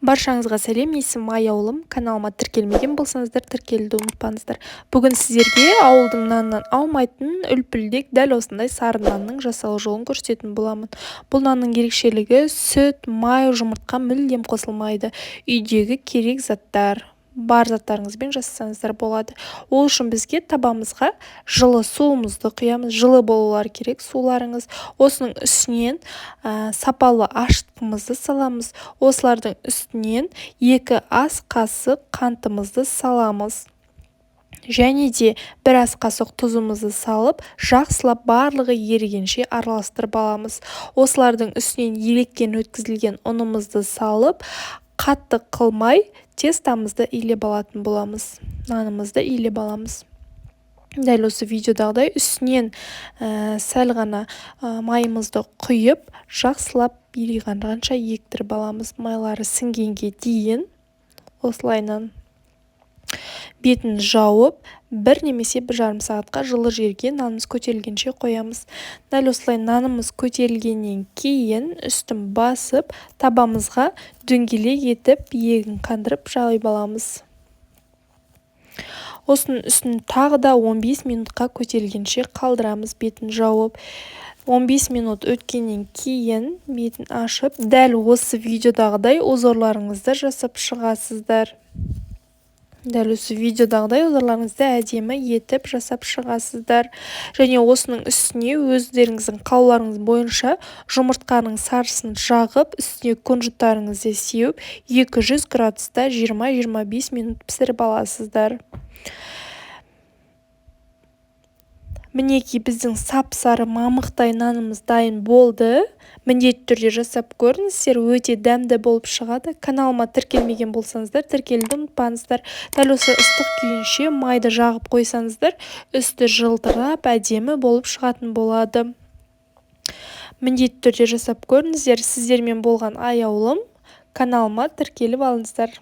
Баршаңызға сәлем, есімім Аяулым. Каналыма тіркелмеген болсаңыздар, тіркелуді ұмытпаңыздар. Бүгін сіздерге ауылдың нанынан аумайтын үлпілдек дәл осындай сары нанның жасалу жолын көрсететін боламын. Бұл нанның ерекшелігі сүт, май, жұмыртқа мүлдем қосылмайды. Үйдегі керек заттар, бар заттарыңызбен жасасаңыздар болады. Ол үшін бізге табамызға жылы суымызды құямыз. Жылы болулары керек суларыңыз. Осының үстінен сапалы ашытқымызды саламыз. Осылардың үстінен 2 ас қасық қантымызды саламыз. Және де 1 ас қасық тұзымызды салып, жақсылап барлығы ерігенше араластырып аламыз. Осылардың үстінен електен өткізілген ұнымызды салып, қатты қылмай тестамызды илеп алатын боламыз. Нанымызды илеп аламыз. Дәл осы видеодағыдай үстінен сәл ғана майымызды құйып, жақсылап илеғанша ектіріп аламыз. Майлары сіңгенге дейін осылайынан бетін жауып, 1 немесе 1,5 сағатқа жылы жерге нанымыз көтерілгенше қоямыз. Дәл осылай нанымыз көтерілгеннен кейін үстін басып, табамызға дөңгелек етіп иегін қандырып жайып аламыз. Осының үстін тағы да 15 минутқа көтерілгенше қалдырамыз бетін жауып. 15 минут өткеннен кейін бетін ашып, дәл осы видеодағыдай узорларыңызды жасап шығасыздар. Дәл осы видеодағыдай узорларыңызды әдемі етіп жасап шығасыздар. Және осының үстіне өздеріңіздің қалауларыңыз бойынша жұмыртқаның сарысын жағып, үстіне күнжіттарыңызды сеуіп, 200 градуста 20-25 минут пісіріп аласыздар. Мінекей біздің сап-сары мамықтай нанымыз дайын болды. Міндетті түрде жасап көріңіздер, өте дәмді болып шығады. Каналыма тіркелмеген болсаңыздар, тіркелуді ұмытпаңыздар. Дәл осы ыстық күйінше майды жағып қойсаңыздар, үсті жылтырап, әдемі болып шығатын болады. Міндетті түрде жасап көріңіздер. Сіздермен болған Аяулым. Каналыма тіркеліп алыңыздар.